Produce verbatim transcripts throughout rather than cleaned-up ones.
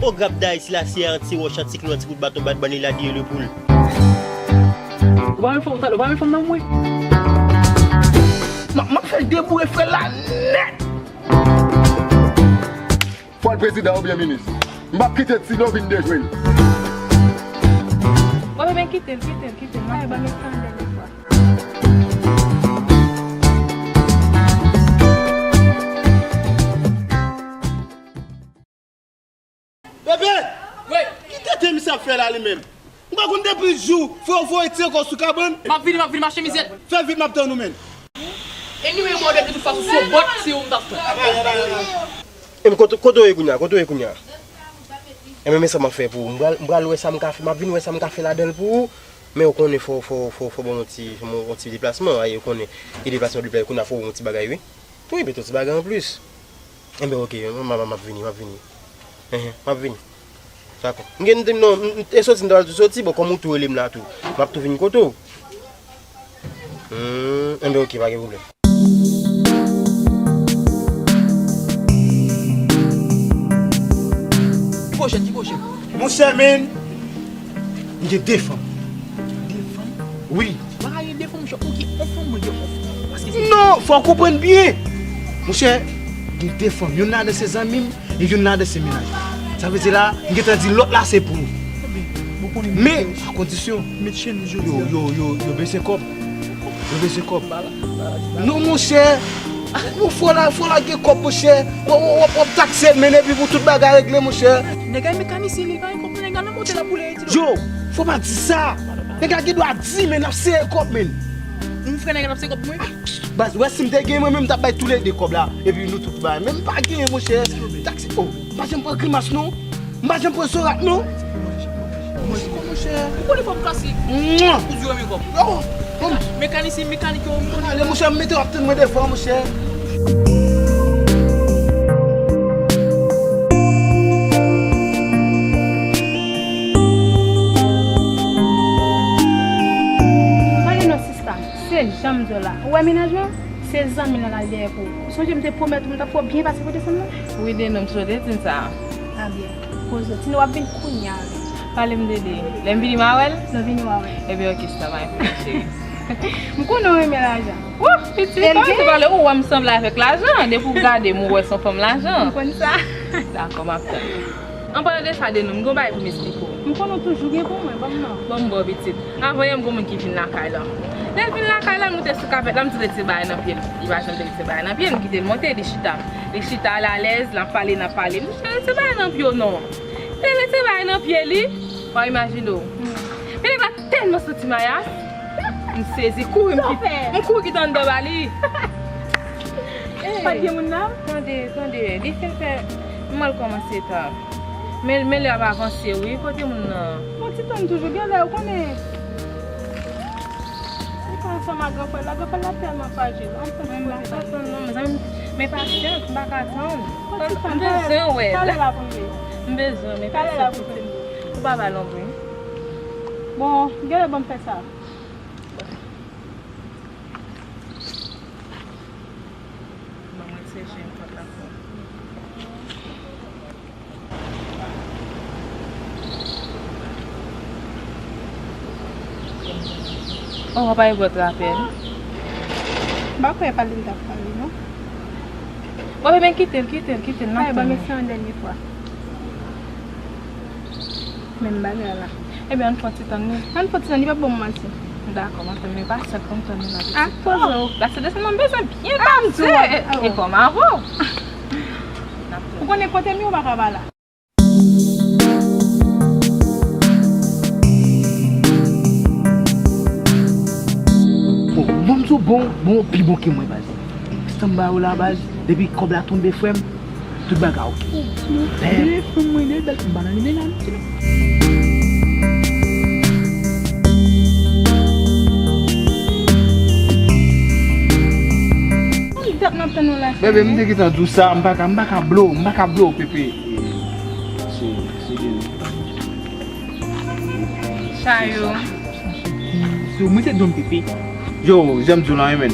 Pwograp Dayiti la, se an ti wòch, an ti klou, an ti kout baton, bat bann e ladi e lepoul. Ou pa menm fanm, ou pa menm fanm nan mwen. M ap, m ap fè l deboure frè la nèt. Fò l prezidan oubyen minis. M p ap kite Tino vin dejwe l. Bon, ebyen, kite l, kite l, kite l. Ay, ban m tan dènye fwa. Bebe! Wi. Ki tenten misye ap fè la li menm? M pa konn depi jou frè w voye ti ankò sou kabann. M ap vini, m ap vini, mache mizyèt. Fè vit, m ap tann ou, menn. E nimewo m ap de tout fason, se yon bòt, se ou m t ap pran. Ebyen, kote, kote w ye kounye a? Kote w ye kounye a? Ebyen, men sa m ap fè pou ou. M pral, m pral wè sa m ka fè, m ap vin wè sa m ka fè ladan l pou ou. Men ou konnen fò, fò, fò, fò ban m yon ti, yon ti deplasman, a, ou konnen, e deplasman de plè, kounye a fò yon ti bagay, wi. Wi, mete yon ti bagay anplis. Enben, oke, m, m, m ap vini, m ap vini. Enhen, m ap vini. Dakò. M gen, m, non, m, e soti, m ta pral tou soti, bon, kòm ou tou rele m la tou, m ap tou vin kote w. Hmm, enben, oke, pa gen pwoblèm. Ki pwochèn, ki pwochèn? Monchè, men, m gen de fanm. De fanm? Wi. Ou pa ka gen de fanm, monchè, ou gen yon fanm, mwen gen yon fanm. Paske se... Non, fò w konprann byen. Monchè, gen de fanm. Youn ladan se zanmi m, e youn ladan se mennaj mwen. Sa vle di la, m gentan di lòt la se pou ou. Men, a kondisyon, yo, yo, yo, yo bezwen kòb. Yo bezwen kòb. Non, monchè. Yo, fò la, fò la gen kòb, monchè. W, w, w, w ap takse l, men epi pou tout bagay regle, monchè. Nèg la mekanisyen, li pa gen kòb, nèg la nan motè l ap boule. Yo, fò pa di sa. Nèg la gen dwa di, men n ap sere kòb, men. Nou frè nèg la n ap sere kòb pou mwen. Baz, wè si m te gen mwen menm, m t ap bay toulede kòb la. Epi nou tout bay. Men m pa gen, monchè. Taksi, oh, m pa janm pran grimas, non. M pa janm pran zorak, non. Mwen, mwen, mwen, monchè. Ou konnen fò m klasik. Mwen. Ou di w renmen kòb. Yo, bon. Mekanisyen, mekanik yo, m konnen. Ale, monchè, m mete w ap tann mwen devan, monchè. Pale non, sista. Se jan m di w la. Ou wè mennaj mwen? Se zanmi l lan l al dèyè pou ou. Ou sonje m te pwomèt ou m t ap fè w byen pase kote fanm nan? Wi, Denon, m sonje w te di m sa. A byen. Poze w. Tino, w ap vin kounye a, wi. Pale m de li. Lè m vini, m a wè l? Nou vini, w a wè l. Ebyen, oke, sista, m a vini, cheri. M konnen w renmen lajan. Wouh, pitit, kòman te pale ou wè m sanble avèk lajan? Depi w gade m, ou wè se yon fanm lajan. M konn sa. Dakò, m ap tann. An palan de sa, Denon, m gen yon bagay pou m esplike w. M konnen w toujou gen pou mwen, ban m non. Ban m ba w, pitit. Avan yè, m gen yon moun ki vin lakay la. Lè l vin lakay la, l moute sou kapèt la, m di l rete bagay nan pye l. Li pa janm te rete bagay nan pye l, m kite l monte, li chita. Li chita, l alèz, l ap pale, n ap pale. M di, cheri, rete bagay nan pye w non. Li rete bagay nan pye li. W a imajine w. Men nèg la tèlman santi mayas, m sezi, kouri, m kite, m kouri kite anndan ba li. Pa t gen moun nan? Tande, tande, li fin fè, m al kòmanse ta. Men, men lè ap avanse wi, kote moun nan? Bon, ti tann toujou, genlè ou konnen. Li pa ansanm ak gran frè l la, gran frè l la tèlman frajil. Ann pran ti kote sa. M pa ka tann non, mezanmi, men pasyans, m pa ka tann. Bon, ti tann, m bezwen wè l. Talè la pou m vini. M bezwen, men pasyans. Talè la pou m vini. Ou pa ba l yon bri. Bon, genlè ban m fè sa. Ban mwen se jen kòt la pou. Oh, w ap al bwè trapè, wi. M pa kwè e pale l t ap pale, non. Bon, ebyen, kite l, kite l, kite l, n ap tann li. Ban m eseye yon dènye fwa. Menm bagay la. Ebyen, ann fè yon ti tann li. Ann fè yon ti tann li, pa ban m manti. Dakò, m ap tann li. Pasyant, ann tann li la. Ah, poze w. Pase desann, mwen bezwen byen pase. E kòman avè w? Ou konnen kote m ye, ou pa ka pa la. Bon, bon, m sou bon, bon, pi bon ke mwen, baz. Stanbay ou la, baz. Depi kòb la tonbe, frè m, tout bagay oke. Bèl. Bèl fanm mwen, de bèl fanm, bann nan li menaj. Konn dat m ap tann ou la, cheri. Bebe, m te gentan di w sa, m pa ka, m pa ka blow, m pa ka blow, Pepe. Se, se de nou. Chayou. Yo, mwen se Don Pepe. Yo, jan m di w la, wi, men.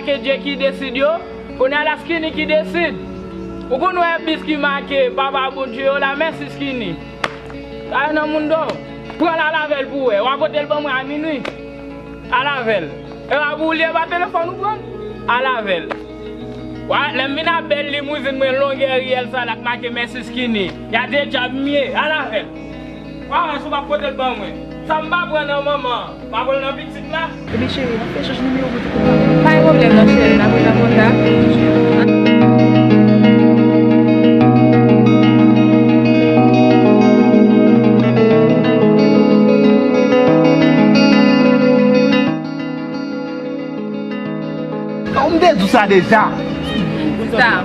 make Dye ki desid yo, kounye a la Skinny ki desid. Ou konn wè bis ki make Papa Bondye yo la, mèsi Skinny. Kay nan moun do. Pran l al avè l pou wè. W a pote l ban mwen a minwi. Al avè l. E pa pou ou li ye, pa telefòn ou pran l. Al avè l. Wa, lè m vin a bèl limousin mwen, longè riyèl sa la k make mèsi Skinny. Gade djab m ye. Al avè l. Wa wè si w p ap pote l ban mwen. Sa m pa pran nan manman, m a pran l nan pitit la. Ebyen cheri, m ap fè echanj nimewo pou ti koup la. Pa gen pwoblèm non cheri, n ap ret an kontak. Ou m te di w sa deja. Sa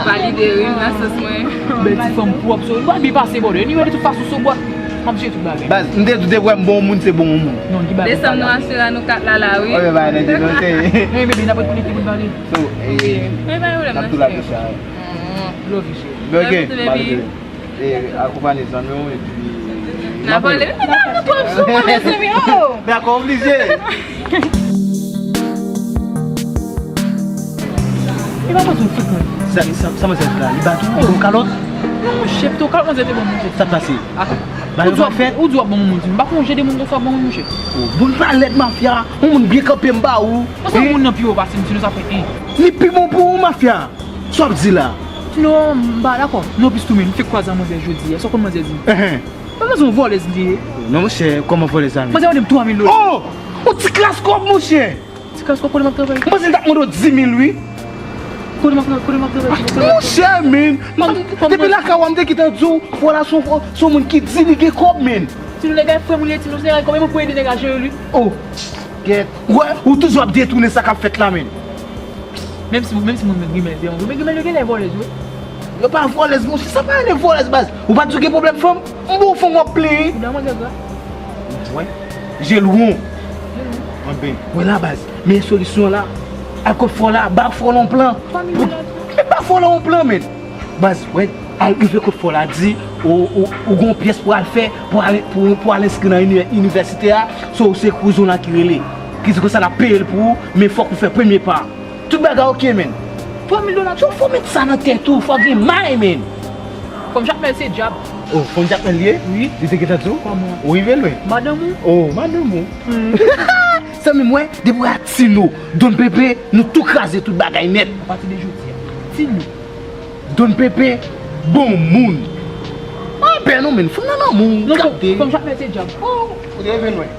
valide wi, nan sans mwen. Bèl ti fanm pwòp, so, li pa byen pase, bòdè. Anyway, de tout fason, se yon bòt. M ap jere tout bagay. Baz, m te di w depi w wè m bon moun, se bon moun. Non, ki bagay. Desanm nou asire nou kat la la wi. Oye, bagay nèt denote. Wi, bebe, n ap ret konnen ki moun pale. So, e, n ap tou la deja. Love you, cheri. Love you too, baby. E, akonpanye zanmi w, epi n a pale. N a pale twòp sou mwen, mezanmi, oh! Dakò, oblije. E pa manzè fèt mwen. Sa, sa, sa manzè fèt la, li ba ki, li bon kalòt? Non, monchè, pito kalòt manzè te bon, monchè. Sa pase? Ou di w ap, ou di w ap bon moun, di m pa konn jan de moun konsa bon moun, monchè. Oh, bon palèt mafya, yon moun byen kanpe m ba ou. Konsa moun nan pi wo pase m, sinon sa fè en. Li pi bon pou ou, mafya. Sa w ap di la? Non, m pa dakò. Non, plis tou men, m fèk kwaze ak manzè jodi a. Sa w konn manzè di m? Enhen. Mwen panse yon vòlèz li ye. Non, monchè, kòman vòlèz la menm? Manzè mande m twa mil dola. Oh! Yon ti kras kòb, monchè! Ti kras kòb kote m ap travay? Mwen panse li t ap mande w dis mil, wi. Kote m ap nan, kote m ap nan, kote m ap nan. Monchè, men. Fòm- fòm- Depi lakay ou a m te gentan di w, fwa la se yon fwa- se yon moun ki di li gen kòb, men. Si nou nèg a frè moun li ye, ti nou se nèg a kòb, e mwen pou ede nèg a jere li. Oh, gèt. Wè, ou toujou ap detounen sa k ap fèt la, men. Menm si, menm si moun men grimèl, se yon men grimèl yo genlè vòlèz, wi. Yo pa vòlèz, monchè, sa pa rele vòlèz, baz. Ou pa di w gen pwoblèm fanm? M bon fanm w ap plenyen. Ou nan mwen gègra. Wè, je l won. Anben, wè la, baz. Men solisyon la. Al kot fò la, ba fò la yon plan. Twa mil dola tou. Men ba fò la yon plan, men. Baz, wè, al rive kot fò la, di, ou, ou, ou gon pyès pou al fè, pou al, pou, pou al enskri nan inivèsite a, so se kouzon la ki rele. Ki di konsa l ap peye l pou ou, men fòk ou fè premye pa. Tout bagay oke, men. Twa mil dola. Yo fò met sa nan tèt ou, fò gen may, men. Fòm Jakmèl se djab. Oh, fòm Jakmèl li ye? Wi. Li te gentan di w? Kòman? Ou rive lwen. Madanm ou? Oh, madanm ou. Sa menm wè, depi wè a Tino, Don Pepe, nou tou kraze tout bagay nèt. Apati de jodi a. Tino. Don Pepe, bon moun. Anben non, men, fanm nan lanmou. Non, Gade. Fòm Jakmèl se djab. Oh, ou te rive lwen.